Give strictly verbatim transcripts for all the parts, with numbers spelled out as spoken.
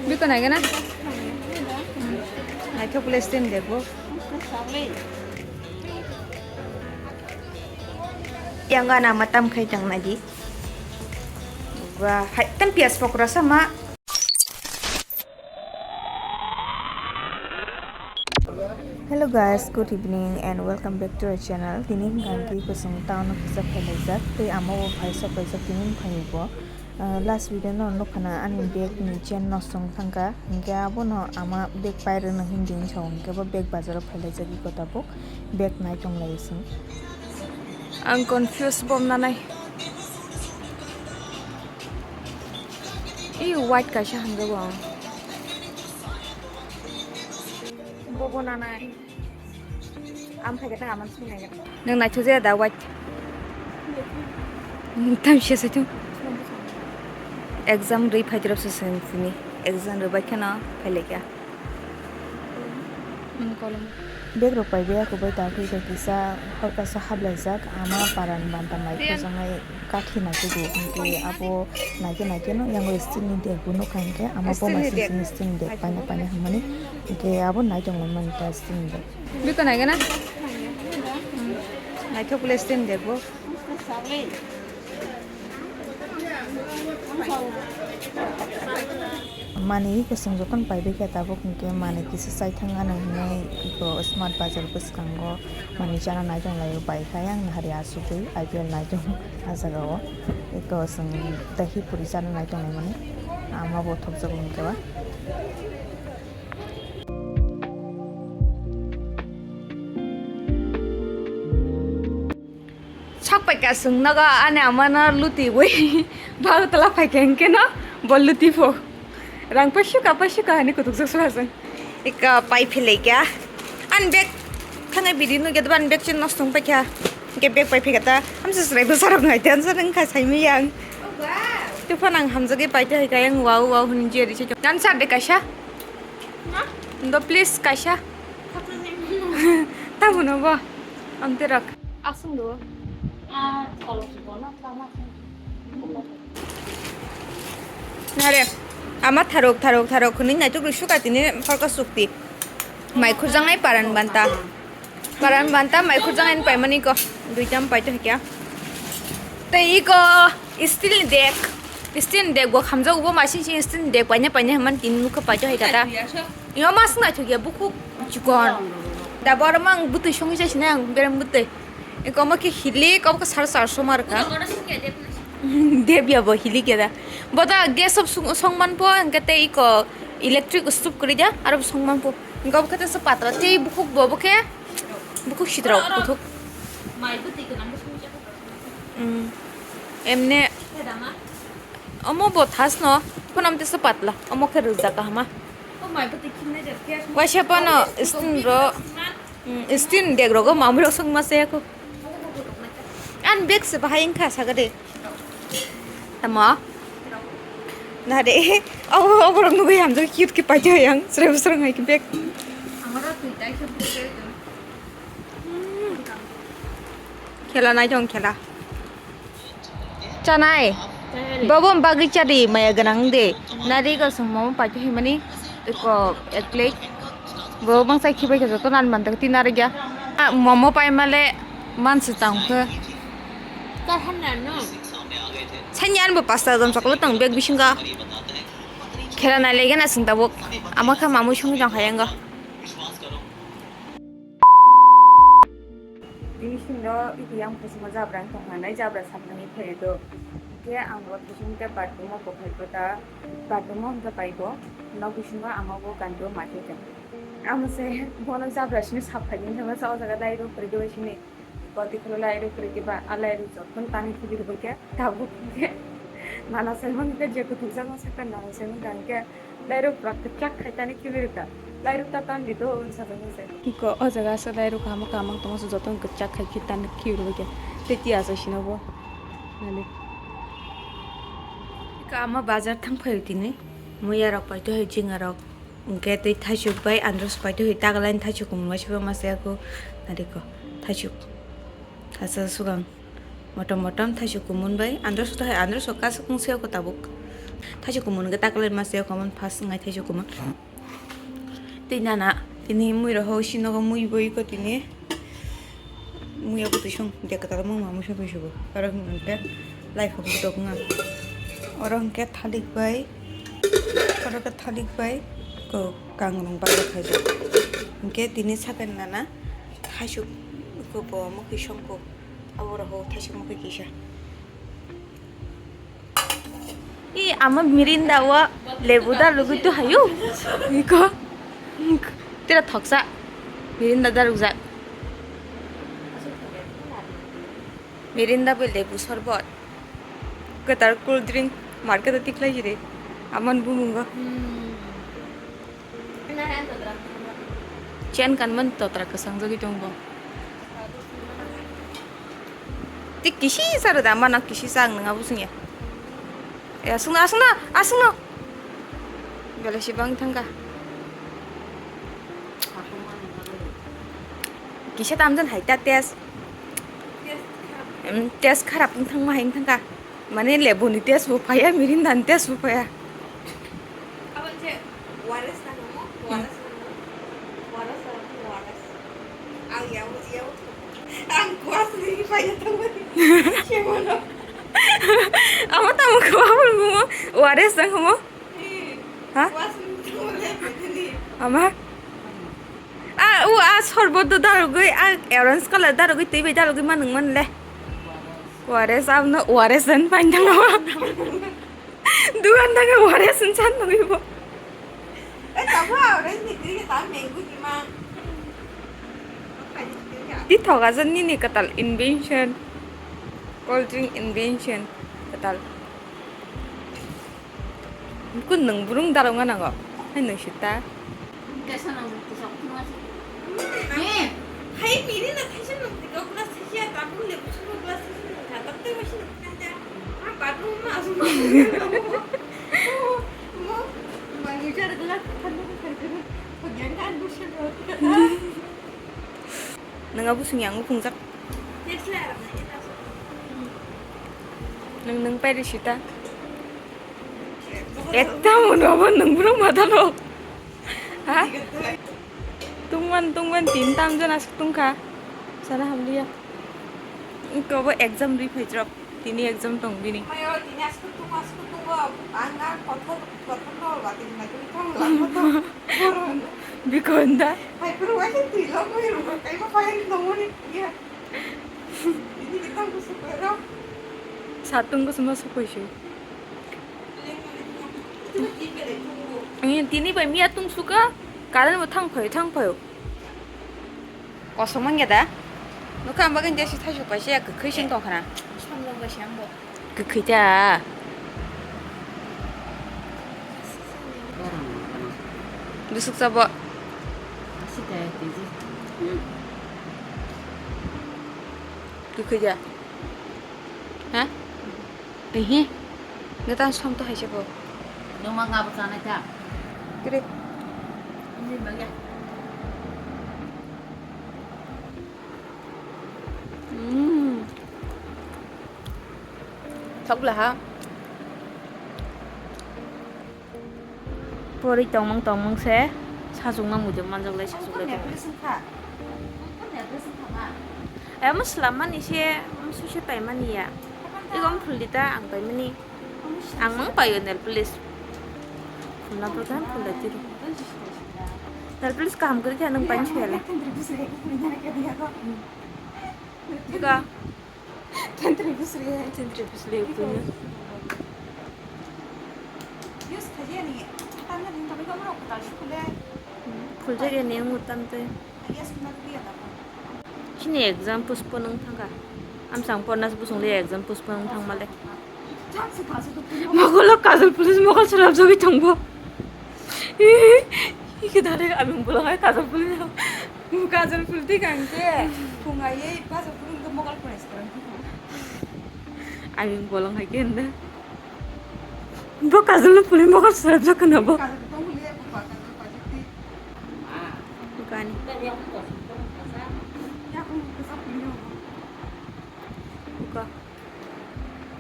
Biko nai gana? Naithok plastic ni dek bo. Yang gana matam khai tang nai di. Wah, hai, tam pias pokora sama. Hello guys, good evening and welcome back to our channel. Tini hwnkha khe kusung town o kisa phailaijak tei amo bo phai sok kaijak tini buphaini bo. Ah, last video no nukha na ani bag ni chain no song thangkha, hinkhe abono ama bag pairwno hindi hinwi sao, hinkhe bo bag bazar o phailaijak iko tabuk bag nai tonglai song. Ang confuse bom nanai. I white kaisa hamjago ang. Bobo nanai. Ang phaikhe ta aman sini nai. Nang naithu jaya da white. Tam sia saitu. Exam rwi phaitrap se sen sini. Exam rwi bai kheno phailekya. Bag rok pai bag rok bai ta kisa hor kaisa hablaijak ama paran banta mai khojangmai kathi nai tugo hinkhe abo naikhe naikhe no yango steel ni bag bo nukha hinkhe ama bo mai sini steel ni bag paina paina hwnmani hinkhe abo nai tongmani ta steel ni bag. Biko nai gana? Naithok plastic ni bag bo. Mani kusung jotono paibekhe tabuk hinkhe mani kisa chaithang ano hinwi iko smart bazar bwskango mani chana nai tonglaio bai khe ayang nahari asugwi I P L nai tongo ah jagao iko chwng dahi puri chana nai tonglaimani ama bo thopjago hinkhe ba. Sok paikha chwng nogo ani amano luti wi Agartala phaikha hinkhe no bo luti pho. Rang paisuka paisuka hinwi kutukjak sua chwng. Ika pai philaikha. Ani bag thangai bidi nugya doban bag chwng nosto wng paikha. Hinkhe bag pai phikha ta hamsa chwrai bwsarok nai tensa wngkha saimanya ang. Tephano ang hamjagwi paitha hai kha yang wow wow hinwi jiyari se. Gansa de kaisa. Do please kaisa. Tabuno bo. Amte rok. Asung do. Nare. Ama tharok tharok tharok hwnwi naituk rw suka tini phorkha sukti. Mai khurjaknai paran banta. Paran banta mai khurjaknai paimani ko. Duitam paito hikya. Tei iko. Steel ni dek, steel ni dek bo khamjak, ubo masing sing steel ni dek paina paina hwnmani tini nukha paito hai kata. Imo masing naithok ya bukhuk chikon. Da borok mang bwtwi songwi chai sinai ang bereng bwtwi. Eko omo khe hilik, obo khe sar sar somar kha. Debya bo hilik ya da. Bo da gas of song man po, hwnkhe tei iko electric stove kwrwi da, aro bo song man po. Hwnkhe obo khe tei patla, tei bukhuk bo, bo khe bukhuk sitrok kuthuk. Mai bwtwi gwnang bo songwi chai. Emne omo bo thas no phunam tesa patla omo khe rwjak kahama. Waisa pano sting ro sting dek rogo mamui rok song ma se ko. An bag se bahai wngkha saga de. Tamo. Na de. Obo obo rok nugui hamjak cute khe paithai ang srebo srong hai khe bag. Khela nai tong khela. Chanai. Bobo bagwi chadi maya gwnang de. Nari go song momo paito himani. Ko ek plate. Bo bangsa khibai khe joto nan man tak tin ari ya. Momo pai male man se tang khe. Sanya an bo pasta dom chocolate tong bag bisinga. Khela nai lege na sing tabuk. Ama kha mamui sung jang hayang go. Bini sini no iti yang khosma jabra wng tong hanai jabra samnani phai do. Ke ang bo thusing ke bathroom o bokhai kota bathroom o hwnkhe pai bo nok bisingo ang o bo kanti o ma khe tong. Amo se bono jabra sini sap khai ni thangma sa o jaga dai rok pore do sini. Koti khulai rok pore ke ba alai rok jokhon tani khibi rok ke tabuk ke nana sai man ke je kuthuk jang sakta nana sai man ke. Lairok pura kwchak khai tani khibi rwkha. Lairok ta tan di do, wng sajak wng se. Iko o jaga asa lairok hamo kamang tongma se joto wng kwchak khai khe tan khibi rwkha. Tei tiya sa sino bo. Nani. Iko ama bazar thang phaio tini. Muya rok paito hai jinga rok. Hwnkhe tei thaichuk bai andros paito hai tagalai thaichuk mungma se bo ma se ako. Nari ko thaichuk. Asa sugang. Motom motom thaisuk kumun bai andro soto hai andro sok kasu kung seo ko tabuk. Thaisuk kumun hwnkhe taklai masa ya comment first wngnai thaisuk kumun. Tei nana tini mui rok ho sinogo mui boi ko tini. Mui abo twi song de kwtal mung ma mui song twi sugo. Oro hwnkhe life hwnkhe tok wng. Oro hwnkhe thalik bai, oro khe thalik bai ko kangrong bai khaijak. Hwnkhe tini sapen nana thaisuk ko bo mukhi song ko. Abo rok ho thaisuk mukhi kisa. I ama Mirinda o lebu da rugui tu hayu. Iko. Tira thoksa. Mirinda da rujak. Mirinda bai lebu sorbot. Kwtal cool drink market o tiklai jiri. Aman bumungo. Chen kanman totra kwsang jagui tongo. Tik kisi saro da mana kisi sang nang abu sungya. Ya sungna asungna asungno. Bela si bang thangka. Kisa tamjan hai ta test. Em, test kharap wng thangma hai wng thangka. Mane lebuni test bo phaya, Mirinda ni test bo phaya. Abo je O R S na namo, O R S na namo, O R S na namo, O R S. Ang yabo, yabo. Ang kuas ni phaya tangmani. Semono. Amo tamo kuas ni bumo, O R S na namo. Ha? Ama? A, u, a, sorbot do darugui, a, orange color darugui, twi bai darugui manung man le. O R S abno O R S dan pain dang. Dugan dang O R S san nugui bo. Di thoga jan nini katal invention. Cold drink invention katal. Kun nung burung darong nga nango. Hai nung sita. Hai mini na thaisa nung tika kuna sisi ya tabung le busu glass sisi nung kha. Tabte masi nung kha ja. Ah, bathroom ma asu ma. Mo, mo, ma ngi jar glass khan nung kha. Ko gyan kan busu. Nung abu sung yang phungjak. Nung nung pai ri sita. Ekta mono abo nung bro mata rok. Ha? Tungman tungman tin tam jon asuk tungkha. Sana hamliya. Kobo exam ri phai drop. Tini exam tong bini. Mayo tini asuk tung asuk tung bo ang na kothor kothor no ba tini na tini tong la kothor. Bikon da. Hai puru wa tini lo mo ru kai ma pai no mo ni ya. Tini tong ko su ko ro. Satung ko suma su ko shi. Tini bai miya tungsukha, current bo thang phaio, thang phaio. Kosong manya da? Nukha ang bagwi jesi thaisuk paisa ya kwkhwi sing tongkhana. Samjak bai se ang bo. Kwkhwi ta. Bwswk chabo. Kwkhwi ta. Ha? Ehe. Neta som to haise bo. Nung ma ngabo chanai ta. Kiri. Ini bagi. Hmm. Thok bla ha. Pori tongmang tongmang se. Sachung nang muitu manjak lai sachung lai. Amo slam mani se, amo sui se pai mani ya. Igom phul di ta ang pai mani. Ang mang paio nail polish. Phulna program phulda tiri. Nail polish kaham kwrwi khe nang painsi ya le. Diga. Tentri bisri. Tentri bisri punya. Use khaji ani. Tanda ni kami kamu rok tal sukule. Phul jari ni ngu tam te. Chini exam postpone wng thangkha. Amsang pornas busung le exam postpone wng thangmale. Mogolo kajol police mogol srap jogwi thangbo. Ike dare ami bolong hai kajol police. Kajol police thik ang je. Phungai ei kajol police mogol police. Ami bolong hai kenda. Bo kajol police mogol srap jogwi na bo. Gani. Buka.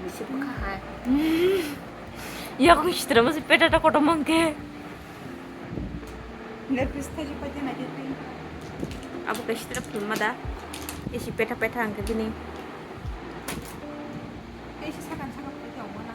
Misi buka hai. Yakung sitra masi peta ta koto mangke. Nervous thaji paite na kete. Abo ke sitra phun mada. Isi peta peta angke bini. Isi sakan sakan paite ongona.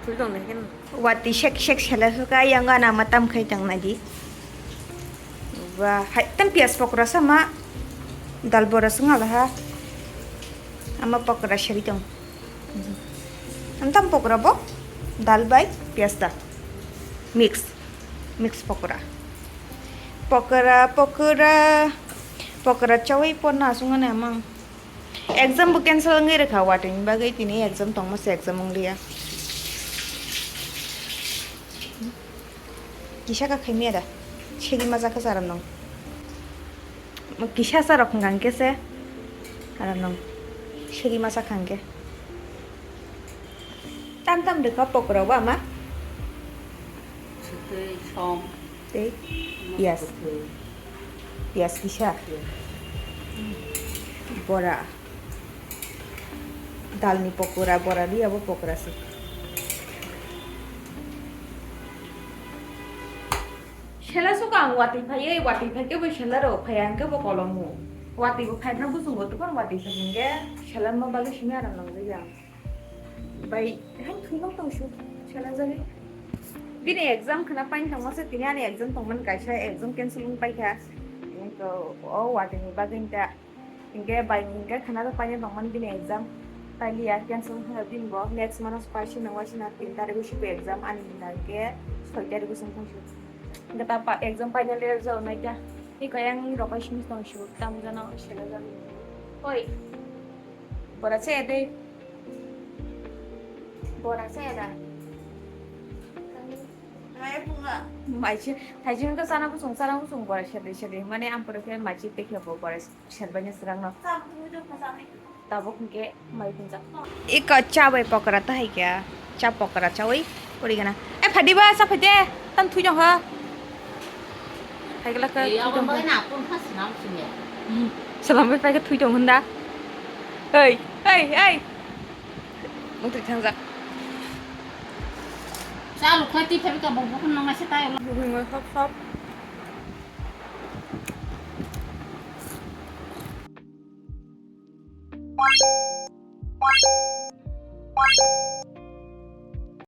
Phul dong leken. Wati sek sek sela suka yang ana matam khai tang nadi. Wah, hai tam pias pokora sama. Dal bora sunga laha. Ama pokora seri tong. Antam pokora bo dal bai piyaj da mix, mix pokora. Pokora, pokora, pokora chawi porna aswk mani amang. Exam bo cancel wngwi rwkha watwi ni bagwi, tini exam tongma se exam wngliya. Kisa ka khaimya da? Segi ma jakha chara nung. Kisa sa rok hwnkha hwnkhe se, aro nung segi masa kha hwnkhe. Tam tam rwkha pokora bo ama. Swtwi, som. Tei piyas. Kwthwi. Piyas kisa. Yes. Bora. Dalni pokora, bora di abo pokora se. Sela suka ang watwi phaiwi, watwi phaikhe bo sela rok phaiya hwnkhe bo kolom mu. Watwi bo phaina bwswng bo tubun watwi se hwnkhe sela ma bagwi simi aram nangjak ya. Bai, hai thwi nok tong su, sela jagwi. Bini exam khna paini thangma se tini ani exam tongmani kaisa exam cancel wng paikha. Hwnkhe o watwi ni bagwi ta. Hingke bai ni hingke khana rok paina tongmani bini exam pailiya, cancel wngkha bini bo. Next month o paisi nang waisi na tin tarikh o sibo exam ani hingka hingke soi tarikh o song thangsi. Hingke ta pa exam final year jao naikha. Ni kayang rok bai simi tongsi tam jano sela jani. Oi. Bora se de. Bora se da. Mai se, thaijin ka sana kusung, sana kusung bora se de, se de. Mane ampore ke mai se tekhe bo bora se. Serbaini srangno. Tabuk hwnkhe mai hwnjak. Iko cha bai pokora ta hai kya? Cha pokora chawi pori gana. E phadi ba sa phade. Tan thui jong ha. Hai gala ka thui jong ha. Salam bai pai ka thui jong hunda. Ei, ei, ei. Mutri thangjak. Cha lu khati phabi ka bo bo nang ma se tai. Buhing oi khop khop.